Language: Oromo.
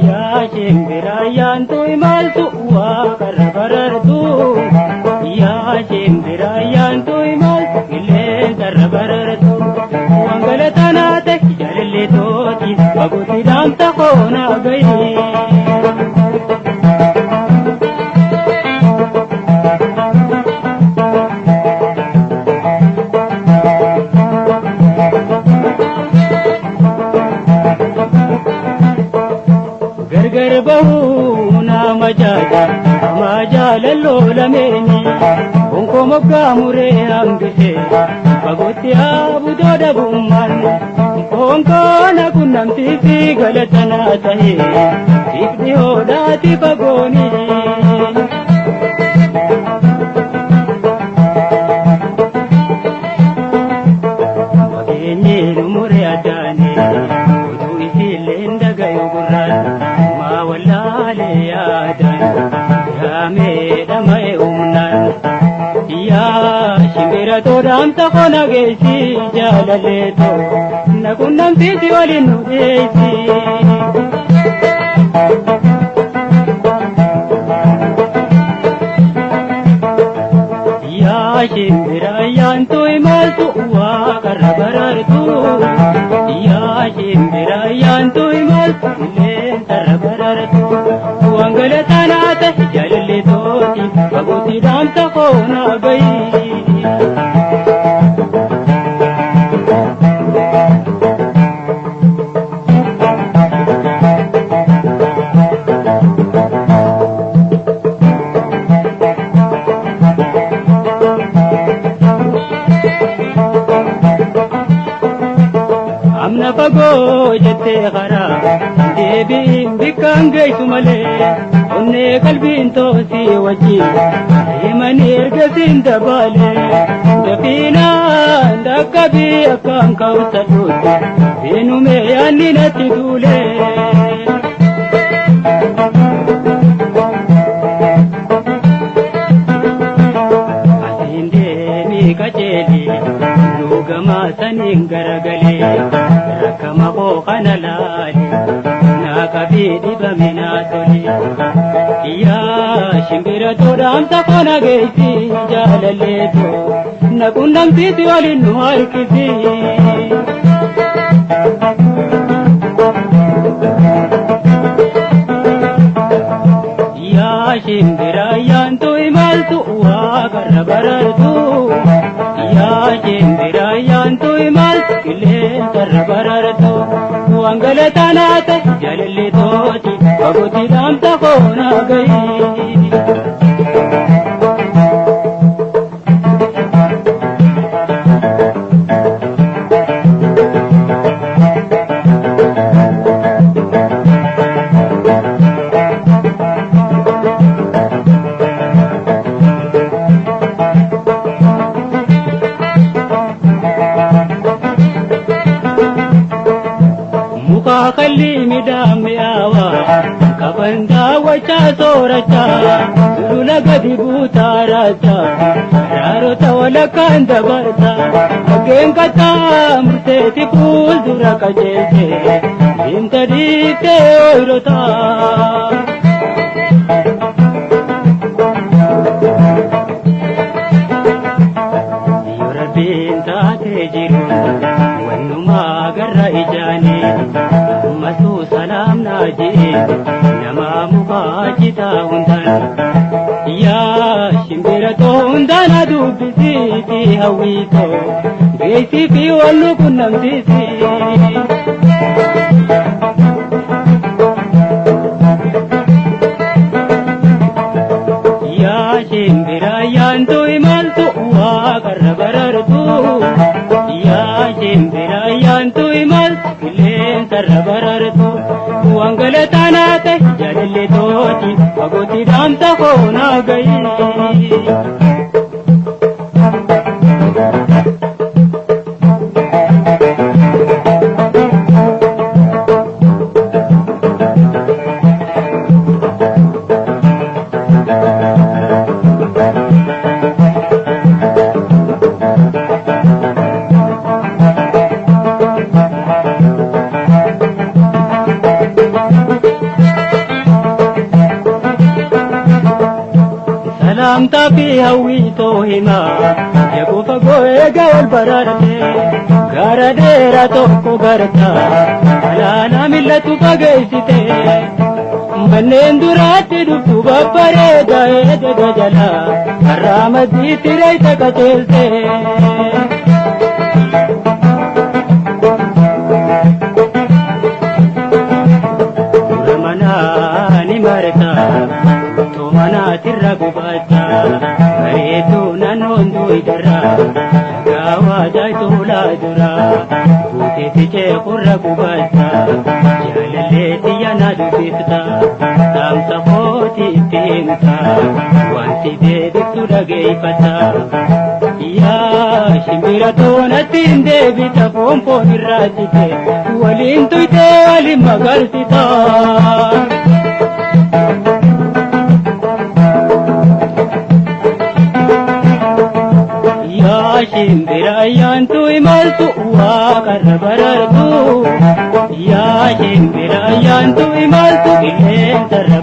Yaa shimbira yaantu imaltu waaqarra barartu. Yaa shimbira yaantu imaltu qilleensarra barartu. Waan galatanaa ta'e jaalallee tooti fagootti dhaamsa koonaa gahi. Gargar bahuu nama jaaja hamaa jaalalloo lameeni Bonkoo moggaa muree hambisee fagootti haabutoo dhabummaan Bonkoo na qunnamtiisi galatanaa tahee siif dhiyoodhaati fagooni. Wageenyi muree addaane utuu isiillee dagayu gurraan maa wallaalee yaadaan yaamee dhama'e humnaan. Yaa shimbira toodhaamsa kona geessi jaalalleetoo na qunnamsiisi waliin nu dhiyeessi. Yaa shimbira yaantu imaltu waaqarra barartu. Yaa shimbira yaantu imaltu qilleensarra barartu. Waan galatanaa ta'e jaalallee tooti fagootti dhaamsa koonaa gahi. Amna fagoo jettee karaa deebiin bikkaan geessu malee onnee qalbiin toosii wajjin deemanii ergasiin dabaalee dafiinaan dhaqqabii akkaan ka'usadhuutti seenumee yaanni natti duulee. Asiin deemii qajeeli nu gamaa saniin garagalee rakkama koo kana laali naa qabii dhibame naa tole. Yaa shimbira toodhaamsa kona geessi jaalalleetoo na qunnamsiisi waliin nu harkisi. Yaa shimbira yaantu imaltu waaqarra barartu. Yaa shimbira yaantu imaltu qilleensarra barartu. Waan galatanaa ta'e jaalallee tooti fagootti dhaamsa koonaa gahi. Muka kalli midhaan mi'aawaa qaban daawwachaa soorachaa sulula gadi buutaa raachaa raarota walakkaan dabartaa dhaggeen kattaa murteeti fuuldura qajeelchee deemta dhiiftee ooyirotaa. Yoo rabbiin taatee jiru wannumaa garra ijaanii ammasuu salaam naa jee namaa mukaa citaa hundaan. Yaa shimbira too hundaan dubbisiiti hawwiitoo geessii fi wallu qunnamsiisi. Yaa shimbira yaantu imaltu waaqarra barartu. Yaa shimbira yaantu imaltu qilleensarra barartu. jirtu. Waan galataanaa ta'e jaalallee tooti fagootti dhaamsa koo naa gahi. Salaamtaa fi hawwiitoo himaa eeguu fagoo eega wal baraarte gara dheeraa tokko garta alaanaa millatu fageessite manneen duraatti dhuftu babbareeda eega jala har'aa madiitti reessa qaceelte. Dura manaa ni marta. Manaatirra gubaata bareedduu naannoon duwidarra gaawaa jaayituulaa jira guuteetti ceekurra gubaata jaalallee xiyya na dubbifta dhaamsa kooti itti himta wanti deebiftu dhageeffata. Yaa shimbira toonatti hin deebita foon foon irraa cite waliin tuytee waliin magarsita. Shimbira ayyaantu imaltu waaqarra barartu. Yaa shimbira ayyaantu imaltu qilleensarra.